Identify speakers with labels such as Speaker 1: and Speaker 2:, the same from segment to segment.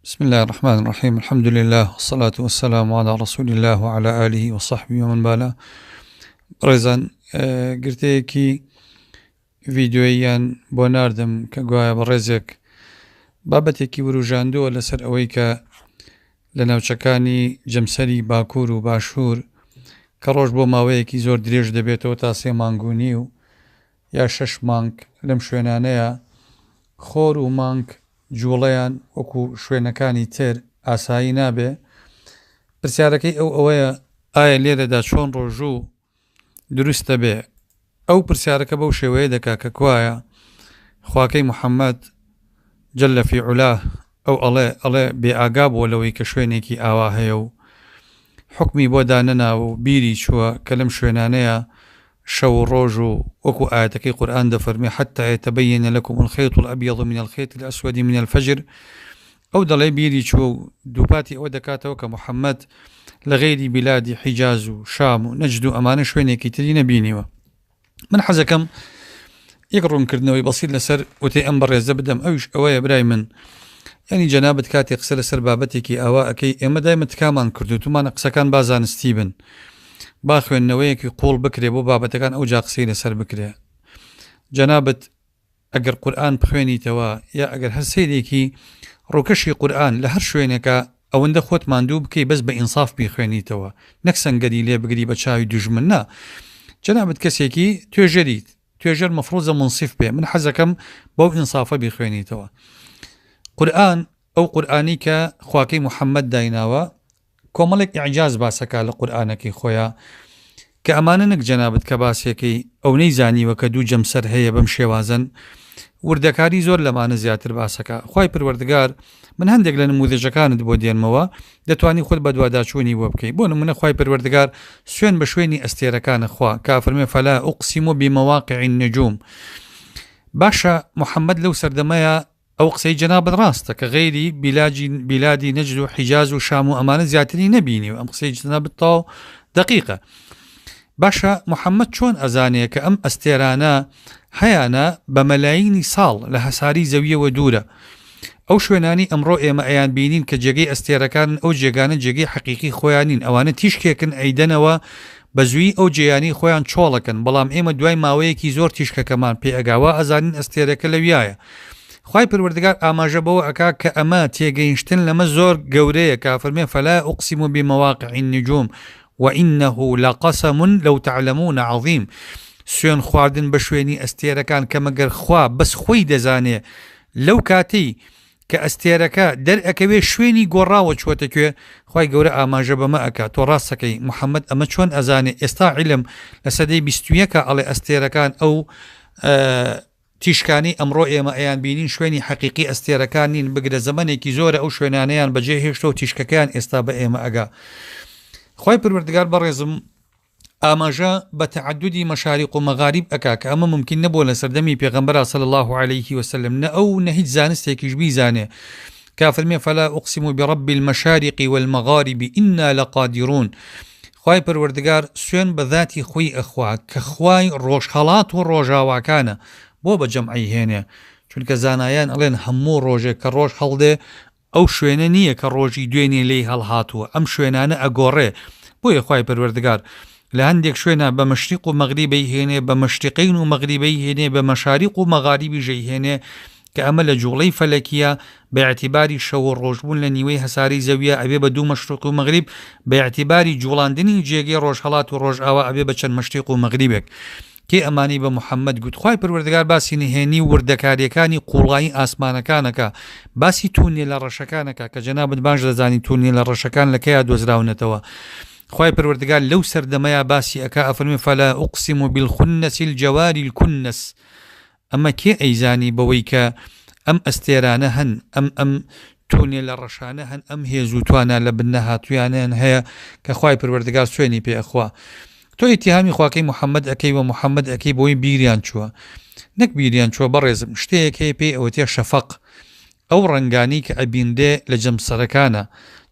Speaker 1: بسم اللە الرحمن الرحیم الحمد للە والصلاة والسلام علی رسول اللە وعلی آله وصحبه ومن والاه بەڕێزان گرتەیەکی ڤیدیۆییان بۆ ناردم کە گوایە بەڕێزێک بابەتێکی وروژاندووە لەسەر ئەوەی کە لە ناوچەکانی جەمسەری باکوور و باشوور کە ڕۆژ بۆ ماوەیەکی زۆر درێژ دەبێتەوە تا سێ مانگ و نیو یا شەش مانگ لەم شوێنانەیە خۆر و مانگ جوڵەیان وەکو شوێنەکانی تر ئاسایی نابێ، پرسیارەکەی ئەو ئەوەیە ئایا لێرەدا چۆن ڕۆژوو دروست دەبێ؟ ئەو پرسیارەکە بەو شێوەیە دەکا کە کوایە خواکەی محمد جل فی علاه ئەو ئەڵێ ئەڵێ بێ ئاگا بووە لەوەی کە شوێنێکی ئاوا هەیە و حوکمی بۆ دانەناوە و بیری چووە کە لەم شوێنانەیە شەو و ڕۆژ و وەکو ئایەتەکەی قورئان دەفەرموێ حتی یتبین لکم الخیط الابیض من الخیط الاسود من الفجر ئەو دەڵێ بیری چووە و دووپاتی ئەوە دەکاتەوە کە محمد لە غەیری بیلادی حیجاز و شام و نەجد و ئەمانە شوێنێکی تری نەبینیوە. من حەزەکەم یەک ڕوونکردنەوەی بەسیط لەسەر وتەی ئەم بەڕێزە بدەم ئەویش ئەوەیە برای من یانی جەنابت کاتێ قسە لەسەر بابەتێکی ئاوا ئەکەی ئێمە دایمە تکامان کردو تومانە قسەکان با زانستی بن با خوێندنەوەیەکی قوڵ بکرێ بۆ بابەتەکان ئەوجا قسەی لەسەر بکرێ جەنابت ئەگەر قورئان بخوێنیتەوە یا ئەگەر هەر سەیرێکی ڕووکەشی قورئان لە هەر شوێنێکا ئەوەندە خۆت ماندوو بکەی بەس بە ئینساف بیخوێنیتەوە نەک سەنگەری لێ بگری بە چاوی دوژمن نا جەنابت کەسێکی توێژەریت توێژەر مەفروزە مونسیف بێ من حەزەکەم بەو ئینسافە بیخوێنیتەوە قورئان ئەو قورئانی کە خواکەی محەممەد دایناوە کۆمەڵێک ئیعجاز باسەکا لە قورئانەکەی خۆیا کە ئەمانە نەک جەنابت کە باسیەکەی ئەو نەیزانیوە کە دوو جەمسەر هەیە بەم شێوازەن وردەکاری زۆر لەمانە زیاتر باسەکا خوای پروەردگار من هەندێک لە نموذەجەکانت بۆ دێنمەوە دەتوانی خۆت بەدواداچوونی بۆ بکەی بۆ نمونە خوای پروەردگار سوێن بە شوێنی ئەستێرەکانە خوا کافرمێ فلا اقسم بمواقع النجوم باشە محمد لەو سەردەمەیە ئەو قسەی جەنابت ڕاستە کە غەیری بیلاجی بیلادی نەجد و حیجاز و شام و ئەمانە زیاتری نەبینی و ئەم قسەی جەنابت تەواو دەقیقە. باشە محەممەد چۆن ئەزانێ کە ئەم ئەستێرانە هەیانە بە مەلایینی ساڵ لە هەساری زەویەوە دوورە؟ ئەو شوێنانی ئەمڕۆ ئێمە ئەیان بینین کە جێگەی ئەستێرەکانن ئەو جێگانە جێگەی حەقیقی خۆیان نین ئەوانە تیشکێکن ئەیدەنەوە بە زوویی ئەو جێیانەی خۆیان چۆڵەکەن بەڵام ئێمە دوای ماوەیەکی زۆر تیشکەکەمان پێ ئەگا وا ئەزانین ئەستێرەکە لەویایە خوای پەروەردگار ئاماژە بەوە ئەکا کە ئەمە تێگەیشتن لەمە زۆر گەورەیە کە فەرمێ فلا اقسم بمواقع النجوم وانه لقسم لو تعلمون عظیم سوێن خواردن بە شوێنی ئەستێرەکان کە مەگەر خوا بەس خۆی دەزانێ لەو کاتەی کە ئەستێرەکە دەرئەکەوێ شوێنی گۆڕاوە چووەتە کوێ خوای گەورە ئاماژە بەمە ئەکا تۆ ڕاستەکەی محمد ئەمە چۆن ئەزانێ ئێستا عیلم لە سەدەی بیستویەکە ئەڵێ ئەستێرەکان ئەو تیشکانەی ئەمڕۆ ئێمە ئەیانبینین شوێنی حەقیقی ئەستێرەکان نین، بگرە زەمەنێکی زۆرە ئەو شوێنانەیان بەجێ هێشتوە و تیشکەکەیان ئێستا بە ئێمە ئەگا. خوای پەروەردگار بەڕێزم ئاماژە بە تەعەدودی مەشاریق و مەغاریب ئەکا کە ئەمە مومکین نەبووە لە سەردەمی پێغەمبەرا صلی اللە علیه وسلم نە ئەو نە هیچ زانستێکیش بیزانێ کە فەرمێ فلا اقسم برب المشارق والمغارب انا لقادرون خوای پەروەردگار سوێن بە ذاتی خۆی ئەخوا کە خوای ڕۆژهەڵات و ڕۆژاواکانە بۆ بە جەم ئەیهێنێ چونکە زانایان ئەڵێن هەموو ڕۆژێک کە ڕۆژ هەڵدێ ئەو شوێنە نییە کە ڕۆژی دوێنێ لێی هەڵهاتووە ئەم شوێنانە ئەگۆڕێ بۆیە خوای پەروەردگار لە هەندێک شوێنا بە مەشریق و مەغریب ئەیهێنێ بە مەشریقەین و مەغریب ئەیهێنێ بە مەشاریق و مەغاریبیش ئەیهێنێ کە ئەمە لە جوڵەی فەلەکیە بە ئیعتیباری شەو و ڕۆژ بوون لە نیوەی هەسارەی زەویە ئەبێ بە دوو مەشریق و مەغریب، بە ئیعتیباری جوڵاندنی جێگەی ڕۆژهەڵات و ڕۆژئاوا ئەبێ بە چەند مەشریق و مەغریبێک. کێ ئەمانەی بە محمد گوت؟ خوای پەروەردگار باسی نهێنی و وردەکاریەکانی قوڵایی ئاسمانەکان ئەکا، باسی تونێلە ڕەشەکان ئەکا کە جەنابت باش دەزانی تونێلە ڕەشەکان لە کەیا دۆزراونەتەوە. خوای پەروەردگار لەو سەردەمەیا باسی ئەکا ئەفەرموێ فلا اقسم بالخنس الجوار الکنس ئەمە کێ ئەیزانی بەوەی کە ئەم ئەستێرانە هەن، ئەم ئەم تونێلە ڕەشانە هەن، ئەم هێز و توانا لە بن نەهاتوویانەیان هەیە کە خوای پەروەردگار سوێنی پێ ئەخوا. تۆ ئیتیهامی خواکەی محمد ئەکەی و محمد ئەکەی بەوەی بیریان چووە. نەک بیریان چووە بەڕێزم، شتێک هەیە پێی ئەوتێ شەفەق. ئەو ڕەنگانەی کە ئەبینرێ لە جەمسەرەکانە،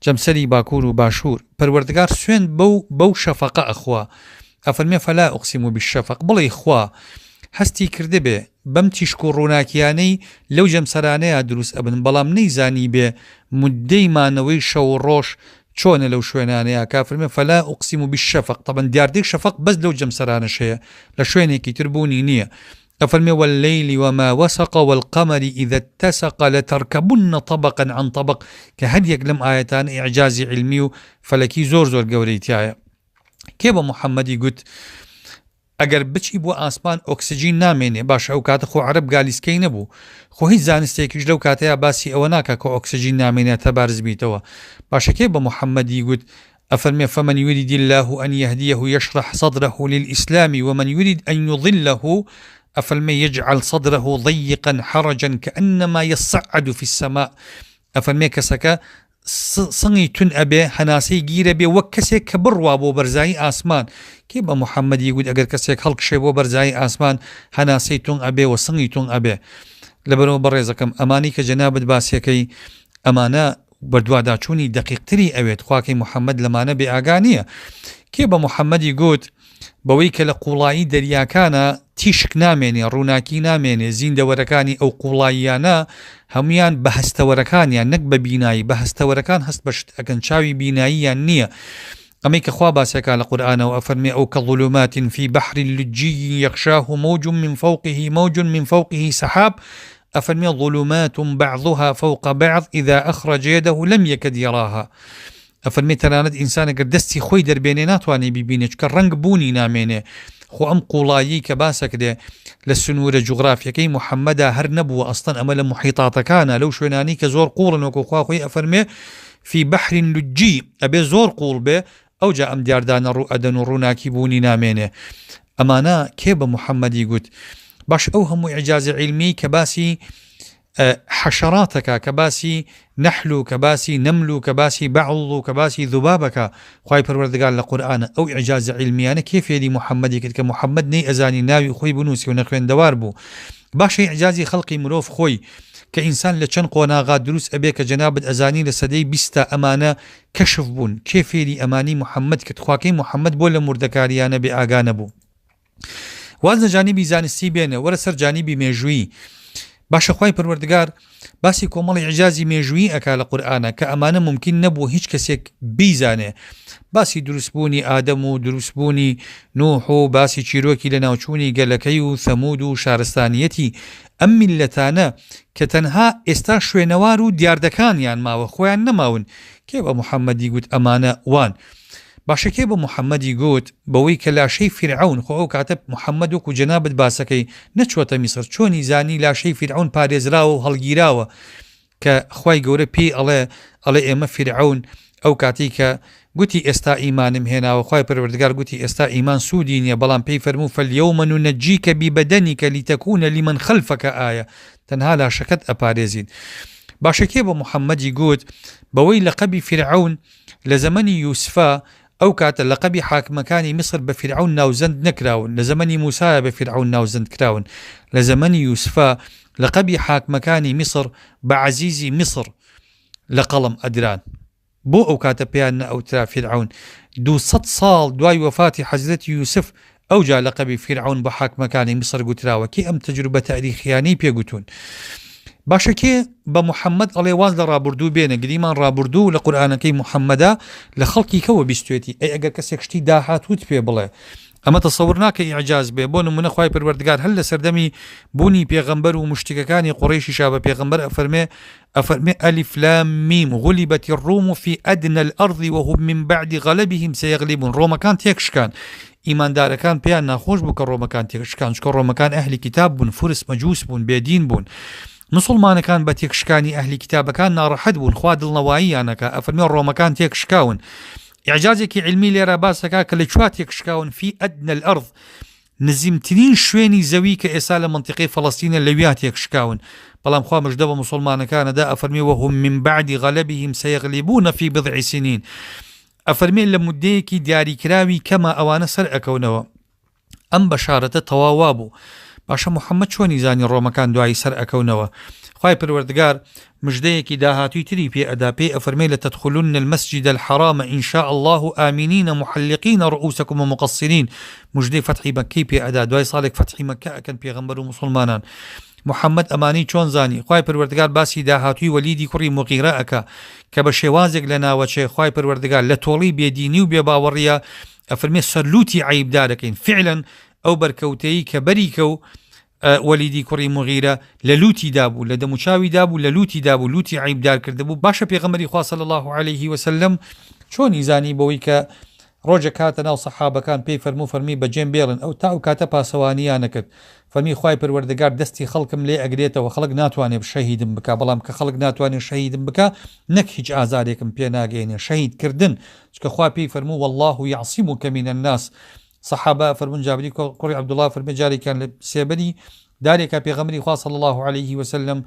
Speaker 1: جەمسەری باکوور و باشوور، پەروەردگار سوێند بەو بەو شەفەقە ئەخوا، ئەفەرمێ فلا اقسم بالشفق، بڵێی خوا. هەستی کردبێ بەم تیشک و ڕووناکییانەی لەو جەمسەرانەیا دروست ئەبن بەڵام نەیزانیبێ موددەی مانەوەی شەو و ڕۆژ چۆنە لەو شوێنانەیا کە ئەفەرمێ فلا اقسم بالشفق تەبعەن دیاردەی شەفەق بەس لەو جەمسەرانەش هەیە لە شوێنێکی تر بوونی نییە ئەفەرمێ واللیل وما وسق والقمر اذا اتسق لترکبن طبقا عن طبق کە هەر یەک لەم ئایەتانە ئیعجازی عیلمی و فەلەکی زۆر زۆر گەورەی تیایە. کێ بە محەممەدی گوت ئەگەر بچی بۆ ئاسمان ئۆکسجین نامێنێ باشە ئەو کاتە خۆ عەرەب گالیسکەی نەبوو خۆ هیچ زانستێکیش لەو کاتەیا باسی ئەوە ناکا کە ئۆکسجین نامێنێ تا بارز بیتەوە باشە کێ بە محەممەدی گوت ئەفەرمێ فمن یرید اللە ان یهدیه یشرح صدره للاسلام ومن یرید ان یضله ئەفەرمێ یجعل صدره ضیقا حرجا کانما یصعد فی السماء ئەفەرمێ کەسەکە سنگی تون ئەبێ هەناسەی گیرەبێ وەک کەسێک کە بڕوا بۆ بەرزایی ئاسمان، کێ بە محمدی گوت ئەگەر کەسێک هەڵکشێ بۆ بەرزایی ئاسمان هەناسەی تونگ ئەبێ وە سنگی تونگ ئەبێ؟ لەبەرئەوە بەڕێزەکەم ئەمانەی کە جەنابت باسیەکەی ئەمانە بەدواداچوونی دەقیقتری ئەوێت خواکەی محمد لەمانە بێ ئاگا نیە کێ بە محمدی گوت بەوەی کە لە قوڵایی دەریاکانا تیشک نامێنێ، ڕووناکی نامێنێ، زیندەوەرەکانی ئەو قوڵاییانە هەموویان بە هەستەوەرەکانیان نەک بە بینایی، بە هەستەوەرەکان هەست بە شت ئەکەن، چاوی بیناییان نییە. ئەمەی کە خوا باسی ئەکا لە قورئانەوە ئەفەرمێ او کظلمات فی بحر لجی یغشاه موج من فوقه موج من فوقه سحاب ئەفەرمێ ظلمات بعضها فوق بعض اذا اخرج یده لم یکد یراها ئەفەرمێ تەنانەت ئینسان ئەگەر دەستی خۆی دەربێنێ ناتوانێ بیبینێ چونکە ڕەنگ بوونی نامێنێ خۆ ئەم قوڵاییەی کە باسەکرێ لە سنوورە جوغرافیەکەی محەممەدا هەر نەبووە ئەسڵەن ئەمە لە موحیتاتەکانە لەو شوێنانەی کە زۆر قوڵن وەکو خوا خۆی ئەفەرمێ فی بحر لجی ئەبێ زۆر قوڵ بێ ئەوجا ئەم دیاردانە ڕوو ئەدەن و ڕووناکی بوونی نامێنێ ئەمانە کێ بە محەممەدی گوت باش ئەو هەموو ئیعجازە عیلمیەی کە باسی حەشەراتەکە کە باسی نەحل و کە باسی نەمل و کە باسی بەعوض و کە باسی ذوبابەکە خوای پەروەردگار لە قورئانە ئەو ئیعجازە عیلمیانە کێ فێری محمدی کرد کە محمد نەی ئەزانی ناوی خۆی بنوسی و نەخوێندەوار بوو باشە ئیعجازی خەڵقی مرۆڤ خۆی کە ئینسان لە چەند قۆناغا دروست ئەبێ کە جەنابت ئەزانی لە سەدەی بیستا ئەمانە کەشف بوون کێ فێری ئەمانی محمد کرد خواکەی محمد بۆ لەم وردەکاریانە بێ ئاگا نەبوو. واز لە جانیبی زانستی بێنە وەرە سەر جانیبی مێژوویی باشە خوای پەروەردگار باسی کۆمەڵی ئیعجازی مێژوویی ئەکا لە قورئانە کە ئەمانە مومکین نەبوو هیچ کەسێک بیزانێ باسی دروستبوونی ئادەم و دروستبوونی نوح و باسی چیرۆکی لەناوچوونی گەلەکەی و ثەمود و شارستانیەتی ئەم میللەتانە کە تەنها ئێستا شوێنەوار و دیاردەکانیان ماوە خۆیان نەماون کێ بە محەممەدی گوت ئەمانە وان باشە کێ بە محمدی گوت بەوەی کە لاشەی فیرعەون خۆ ئەو کاتە محمد وەکو جەنابت باسەکەی نەچوەتە میسر چۆنی زانی لاشەی فیرعەون پارێزراوە و هەڵگیراوە کە خوای گەورە پێی ئەڵێ ئەڵێ ئێمە فیرعەون ئەو کاتەی کە گوتی ئێستا ئیمانم هێناوە خوای پەروەردگار گوتی ئێستا ئیمان سوودی نیە بەڵام پێی فەرموو فالیوم ننجیک ببدنک لتکون لمن خلفک آیە تەنها لاشەکەت ئەپارێزین باشە کێ بە محمدی گوت بەوەی لەقەبی فیرعەون لە زەمەنی یوسفا، ئەو کاتە لەقەبی حاکمەکانی میسر بە فیرعەون ناوزەند نەکراون، لە زەمەنی موسایا بە فیرعەون ناوزەند کراون، لە زەمەنی یوسفا لەقەبی حاکمەکانی میسر بە عەزیزی میسر لە قەڵەم ئەدران. بۆ ئەو کاتە پێیان نەئەوترا فیرعەون؟ 200 ساڵ دوای وەفاتی حەزرەتی یوسف ئەوجا لەقەبی فیرعەون بە حاکمەکانی میسر گوتراوە کێ ئەم تەجروبە تاریخیانەی پێ گوتوون؟ باشە کێ بە محەممەد ئەڵێ واز لە ڕابردوو بێنە گریمان ڕابردوو لە قورئانەکەی محەممەدا لە خەڵکی کەوە بیستوێتی ئەی ئەگەر کەسێک شتی داهاتووت پێ بڵێ ئەمە تەسەور ناکە ئیعجاز بێ بۆ نمونە خوای پەروەردگار هەر لە سەردەمی بوونی پێغەمبەر و مشتیکەکانی قوڕەیشیشا بە پێغەمبەر ئەفەرمێ ئەفەرمێ الف لام میم غلبت الروم فی ادنی الارض وهم من بعد غلبهم سیغلبون ڕۆمەکان تێکشکان ئیماندارەکان پێیان ناخۆش بوو کە ڕۆمەکان تێکشکان چونکە ڕۆمەکان ئەهلی کیتاب بوون فورس مەجوس بوون بێدین بوون مسوڵمانەکان بە تێکشکانی ئەهلی کیتابەکان ناڕەحەت بوون خوا دڵنەواییان ئەکا ئەفەرمێ ڕۆمەکان تێکشکاون ئیعجازێکی عیلمی لێرە باس ئەکا کە لە کوێ تێکشکاون فی ادنی الارض نزیمترین شوێنی زەوی کە ئێستا لە مەنتیقەی فەڵەستینە لەویا تێکشکاون، بەڵام خوا مژدە بە موسوڵمانەکان ئەدا ئەفەرموێ وهم من بعد غلبهم سیغلبون فی بضع سنین ئەفەرموێ لە موددەیەکی دیاریکراوی کەما ئەوانە سەر ئەکەونەوە. ئەم بەشارەتە تەواو وابوو. باشە محمد چۆنی زانی ڕۆمەکان دوایی سەر ئەکەونەوە؟ خوای پەروەردگار مژدەیەکی داهاتووی تری پێ ئەدا پێی ئەفەرمێ لتدخلن المسجد الحرام ان شاء اللە آمنین محلقین رؤوسکم ومقصرین مژدەی فەتحی مەککەی پێ ئەدا دوای ساڵێک فەتحی مەککە ئەکەن پێغەمبەر و موسڵمانان محمد ئەمانەی چۆن زانی؟ خوای پەروەردگار باسی داهاتووی وەلیدی کوڕی موغیرە ئەکا کە بە شێوازێک لەناوەچێ خوای پەروەردگار لە تۆڵەی بێدینی و بێباوەڕیە ئەفەرمێ سەرلوتی عەیبدار ئەکەین فعلا ئەو بەرکەوتەی کە بەری کەو وەلیدی کوڕی موغیرە لە لوتی دابوو لە دەموچاوی دابوو لە لوتی دابوو لوتی عەیبدار کردبوو باشە پێغەمبەری خوا صلی اللە علیه وسلم چۆنی زانی بەوەی کە ڕۆژێک هاتە ناو سەحابەکان پێی فەرموو فەرمی بەجێم بێڵن ئەو تا ئەو کاتە پاسەوانیان نەکرد فەرمی خوای پەروەردگار دەستی خەڵکم لێ ئەگرێتەوە خەڵک ناتوانێ شەهیدم بکا بەڵام کە خەڵک ناتوانێ شەهیدم بکا نەک هیچ ئازارێکم پێ ناگەیەنێ شەهید کردن چونکە خوا پێی فەرموو واللە یعصمک من الناس سەحابە ئەفەرموون جابری کوڕی عەبدوڵڵا فەرمی جارێکیان لە سێبەری دارێکا پێغەمبەری خوا صلی اللە علیه وسلم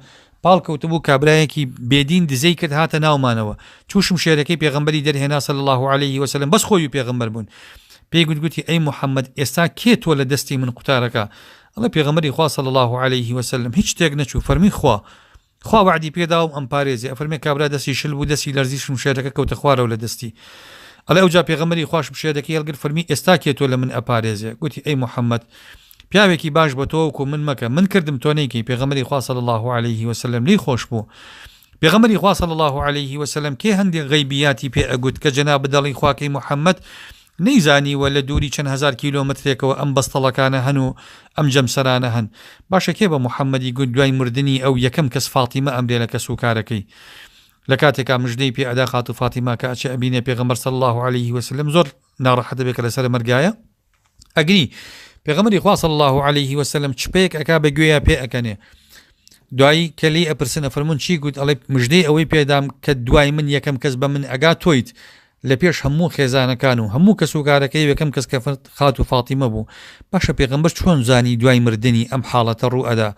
Speaker 1: پاڵ کەوتبوو کابرایەکی بێدین دزەی کرد هاتە ناومانەوە چوو شمشێرەکەی پێغەمبەری دەرهێنا صلی اللە علیه وسلم بەس خۆی و پێغەمبەر بوون پێی گوت گوتی ئەی محەممەد ئێستا کێ تۆ لە دەستی من قوتارەکە ئەڵێ پێغەمبەری خوا صلی اللە علیه وسلم هیچ شتێک نەچوو فەرمی خوا خوا وەعدی پێ داوم ئەمپارێزێ ئەفەرمێ کابرا دەستی شل بوو دەستی لەرزی شمشێرەکە کەوتە خوارەوە لە دەستی ئەڵێ ئەوجا پێغەمبەری خوا شمشێرەکەی هەڵگرت فەرمی ئێستا کێ تۆ لە من ئەپارێزێ گوتی ئەی محمد پیاوێکی باش بە تۆ وەکو من مەکە من کردم تۆ نەیکەی پێغەمبەری خوا صلی اللە علیه وسلم لێی خۆش بوو پێغەمبەری خوا صلی اللە علیه وسلم کێ هەندێک غەیبیاتی پێ ئەگوت کە جەنابت دەڵێی خواکەی محمد نەیزانیوە لە دووری چەند هەزار کیلۆمەترێکەوە ئەم بەستەڵەکانە هەن و ئەم جەمسەرانە هەن. باشە کێ بە موحەممەدی گوت دوای مردنی ئەو یەکەم کەس فاتیمە ئەمرێ لە کەسوکارەکەی؟ لە کاتێکا مژدەی پێ ئەدا خاتوو فاتیمە کە ئەچێ ئەبینێ پێغەمبەر صلی اللە علیه وسلم زۆر ناڕەحەت ئەبێ کە لەسەر مەرگایە ئەگری پێغەمبەری خوا صلی اللە علیه وسلم چپەیەک ئەکا بە گوێیا پێ ئەکەنێ دوایی کە لێی ئەپرسن ئەفەرموون چی گوت ئەڵێ مژدەی ئەوەی پێدام کە دوای من یەکەم کەس بە من ئەگا تۆیت لە پێش هەموو خێزانەکان و هەموو کەسوکارەکەی یەکەم کەس کە خاتوو فاتیمە بوو باشە پێغەمبەر چۆن زانی دوای مردنی ئەم حاڵەتە ڕوو ئەدا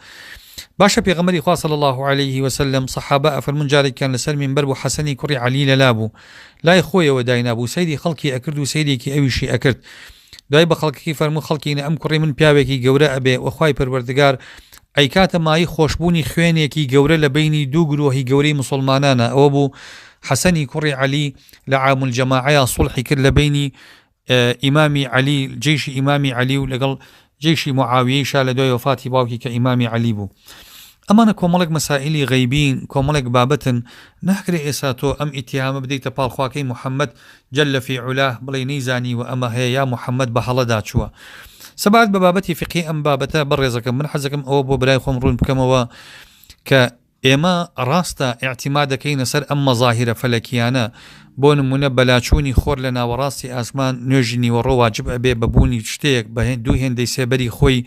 Speaker 1: باشە پێغەمبەری خوا صلی الله علیه وسلم سەحابە ئەفەرموون جارێکیان لەسەر مینبەر بوو حەسەنی کوڕی عەلی لەلا بوو لای خۆیەوە داینابوو سەیری خەڵکی ئەکرد و سەیرێکی ئەویشی ئەکرد دوای بە خەڵکەکەی فەرموو خەڵکینە ئەم کوڕی من پیاوێکی گەورە ئەبێ وە خوای پەروەردگار ئەیکاتە مایەی خۆشبوونی خوێنێکی گەورە لە بەینی دوو گرۆهی گەورەی موسڵمانانا ئەوە بوو حەسەنی کوڕی عەلی لە عام الجماعەیا سوڵحی کرد لە بەینی ئیمامی عەلی جەیشی ئیمامی عەلی و لەگەڵ جەیشی معاویەی شا لە دوای وەفاتی باوکی کە ئیمامی عەلی بوو ئەمانە کۆمەڵێک مەسائیلی غەیبین کۆمەڵێک بابەتن ناکرێ ئێستا تۆ ئەم ئیتیهامە بدەیتە پاڵ خواکەی محمد جل فی علاه بڵێی نەیزانیوە ئەمە هەیە یا محمد بە هەڵەدا چووە سەبارەت بە بابەتی فیقهی ئەم بابەتە بەڕێزەکەم من حەزەکەم ئەوە بۆ برای خۆم ڕوون بکەمەوە کە ئێمە ڕاستە ئیعتیماد دەکەینە سەر ئەم مەزاهیرە فەلەکیانە، بۆ نموونە بە لاچوونی خۆر لە ناوەڕاستی ئاسمان نوێژی نیوەڕۆ واجب ئەبێ بە بوونی شتێک بە دوو هێندەی سێبەری خۆی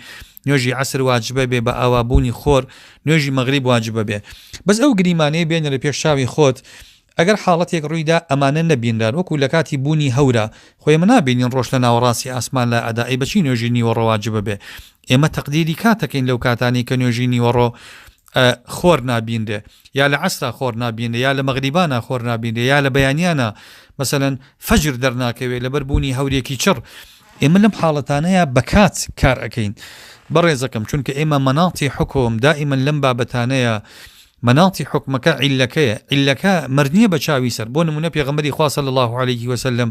Speaker 1: نوێژی عەسر واجب ئەبێ بە ئاوابوونی خۆر نوێژی مەغریب واجب ئەبێ بەس ئەو گریمانەیە بێنە لە پێش چاوی خۆت ئەگەر حاڵەتێک ڕوویدا ئەمانە نەبینران وەکو لە کاتی بوونی هەورە خۆ ئێمە نابینین ڕۆژ لە ناوەڕاستی ئاسمان لا ئەدا ئەی بەچی نوێژی نیوەڕۆ واجب ئەبێ ئێمە تەقدیری کات ئەکەین لەو کاتانەی کە نوێژی نیوەڕۆ خۆر نابینرێ یا لە عەسرا خۆر نابینرێ یا لە مەغریبانا خۆر نابینرێ یا لە بەیانیانا مەسەلەن فەجر دەرناکەوێ لەبەر بوونی هەورێکی چڕ ئێمە لەم حاڵەتانەیە بە کات کار ئەکەین بەڕێزەکەم چونکە ئێمە مەناتی حکۆم دائیمەن لەم بابەتانەیە مەناتی حکومەکە عیلەکەیە عیلەکە مەرج نییە بە چاوی سەر بۆ نمونە پێغەمبەری خوا صلی الله علیه وسلم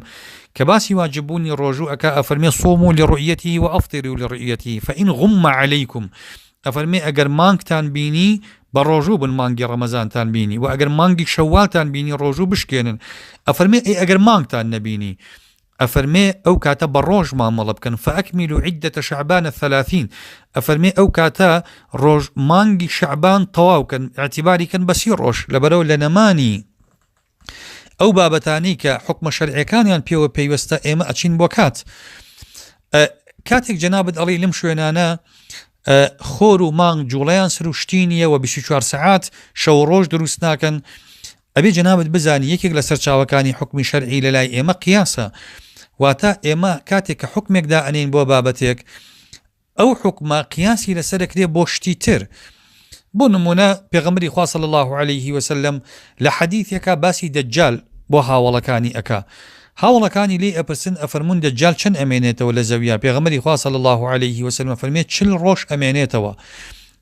Speaker 1: کە باسی واجب بوونی ڕۆژوو ئەکا ئەفەرمێ صوموا لرؤیته وافطروا لرؤیته فإن غم علیکم ئەفەرمێ ئەگەر مانگتان بینی بە ڕۆژوو بن مانگی ڕەمەزانتان بینی وە ئەگەر مانگی شەوالتان بینی ڕۆژوو بشکێنن ئەفەرمێ ئەی ئەگەر مانگتان نەبینی ئەفەرمێ ئەو کاتە بە ڕۆژ مامەڵە بکەن فأکملوا عدة شعبان ثلاثین ئەفەرمێ ئەو کاتە ڕۆژ مانگی شەعبان تەواو کەن ئیعتیباری کەن بە سی ڕۆژ لەبەرەوە لە نەمانی ئەو بابەتانەی کە حوکمە شەرعیەکانیان پێوە پەیوەستە ئێمە ئەچین بۆ کات کاتێک جەنابت ئەڵی لەم شوێنانە خۆر و مانگ جوڵەیان سروشتی نییە و 24 سعات شەو ڕۆژ دروست ناکەن ئەبێ جەنابت بزانی یەکێک لە سەرچاوەکانی حکمی شەرعی لە لای ئێمە قیاسە واتە ئێمە کاتێک کە حکمێکدا ئەنین بۆ بابەتێک ئەو حوکمە قیاسی لەسەر ئەکرێ بۆ شتی تر بۆ نمونە پێغەمبەری خوا صلی اللە علیه وسلم لە حەدیثێکا باسی دەجال بۆ هاوەڵەکانی ئەکا. هاوەڵەکانی لێی ئەپرسن ئەفەرموون دەجال چەند ئەمێنێتەوە لە زەویا؟ پێغەمبەری خوا صلی اللە علیه وسلم ئەفەرموێ 40 ڕۆژ ئەمێنێتەوە.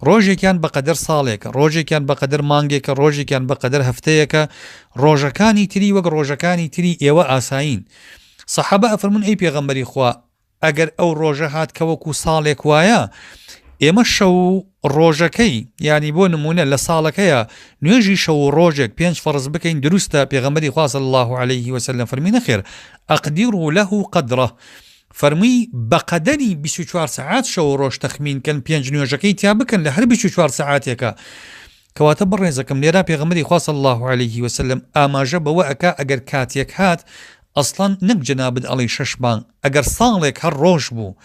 Speaker 1: ڕۆژێکیان بەقەدەر ساڵێکە، ڕۆژێکیان بەقەدەر مانگێکە، ڕۆژێکیان بەقەدەر هەفتەیەکە، ڕۆژەکانی تری وەک ڕۆژەکانی تری ئێوە ئاسایین. سەحابە ئەفەرموون ئەی پێغەمبەری خوا ئەگەر ئەو ڕۆژە هات کە وەکو ساڵێک وایە ئێمە شەو و ڕۆژەکەی یانی بۆ نمونە لە ساڵەکەیە نوێژی شەو و ڕۆژێک پێنج فەڕز بکەین دروستە پێغەمبەری خوا صلی الله علیه وسلم فەرمی نەخێر اقدروا له قدره فەرمووی بەقەدەری 24 سەعات شەو و ڕۆژ تەخمین کەن پێنج نوێژەکەی تیا بکەن لە هەر 24 سەعاتێکە کەواتە بەڕێزەکەم لێرا پێغەمبەری خوا صلی اللە علیه وسلم ئاماژە بەوە ئەکا ئەگەر کاتێک هات ئەسڵەن نەک جەنابت ئەڵێی شەش مانگ ئەگەر ساڵێک هەر ڕۆژ بوو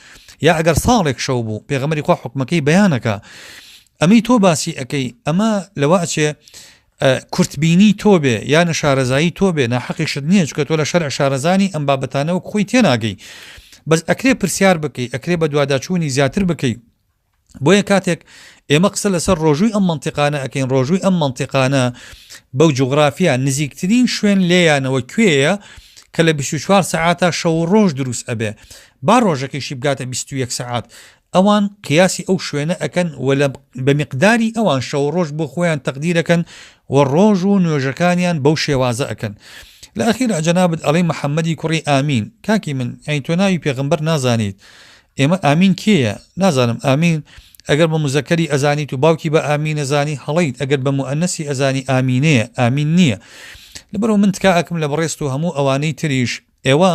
Speaker 1: یا ئەگەر ساڵێک شەو بوو پێغەمبەری خوا حوکمەکەی بەیان ئەکا ئەمەی تۆ باسی ئەکەی ئەمە لەوە ئەچێ کورتبینی تۆ بێ یا نەشارەزایی تۆ بێ ناحەقیشت نییە چونکە تۆ لە شەرع شارەزانی ئەم بابەتانە وەک خۆی تێناگەی بەس ئەکرێ پرسیار بکەی ئەکرێ بەدواداچوونی زیاتر بکەی بۆیە کاتێک ئێمە قسە لەسەر ڕۆژووی ئەم مەنتیقانە ئەکەین ڕۆژووی ئەم مەنتیقانە بەو جوگرافیا نزیکترین شوێن لێیانەوە کوێیە کە لە 24 سەعاتا شەو و ڕۆژ دروست ئەبێ با ڕۆژەکەیشی بگاتە 21 سەعات ئەوان قیاسی ئەو شوێنە ئەکەن و لە بە میقداری ئەوان شەو ڕۆژ بۆ خۆیان تەقدیرەکەن و ڕۆژ و نوێژەکانیان بەو شێوازە ئەکەن لە ئەخیرا جەنابت ئەڵێی محەممەدی کوڕی ئامین کاکی من یانی تۆ ناوی پێغەمبەر نازانیت ئێمە ئامین کێیە؟ نازانم ئامین ئەگەر بە موزەکەری ئەزانیت و باوکی بە ئامین ئەزانی هەڵەیت ئەگەر بە موئەنەسی ئەزانی ئامینەیە ئامین نییە لەبەرئەوە من تکا ئەکەم لە بەڕێزت و هەموو ئەوانەی تریش ئێوە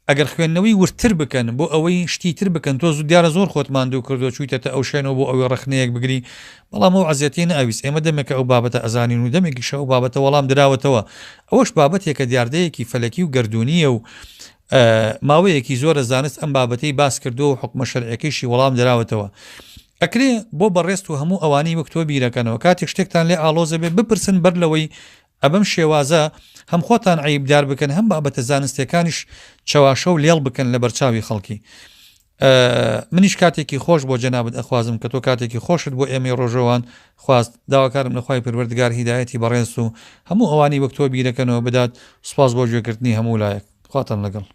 Speaker 1: ئەگەر خوێندنەوەی وردتر بکەن بۆ ئەوەی شتی تر بکەن تۆ دیارە زۆر خۆت ماندوو کردووە چوویتەتە ئەو شوێنەوە بۆ ئەوەی ڕەخنەیەک بگری بەڵام ئەو عەزیەتەی نەئەویست ئێمە دەمێکە ئەو بابەتە ئەزانین و دەمێکیشە ئەو بابەتە وەڵام دراوەتەوە ئەوەش بابەتێکە دیاردەیەکی فەلەکی و گەردوونییە و ماوەیەکی زۆرە زانست ئەم بابەتەی باس کردووە و حوکمە شەرعیەکەیشی وەڵام دراوەتەوە. ئەکرێ بۆ بەڕێزت و هەموو ئەوانەی وەک تۆ بیرەکەنەوە کاتێک شتێکتان لێ ئاڵۆزە بێ بپرسن بەر لەوەی ئەبەم شێوازە هەم خۆتان عەیبدار بکەن هەم بابەتە زانستیەکانیش چەواشە و لێڵ بکەن لەبەرچاوی خەڵکی. منیش کاتێکی خۆش بۆ جەنابت ئەخوازم کە تۆ کاتێکی خۆشت بۆ ئێمەی ڕۆژەوان خواست داواکارم لە خوای پەروەردگار هیدایەتی بەڕێزت و هەموو ئەوانەی وەک تۆ بیرەکەنەوە بدات سوپاس بۆ گوێگرتنی هەموو لایەک خواتان لەگەڵ.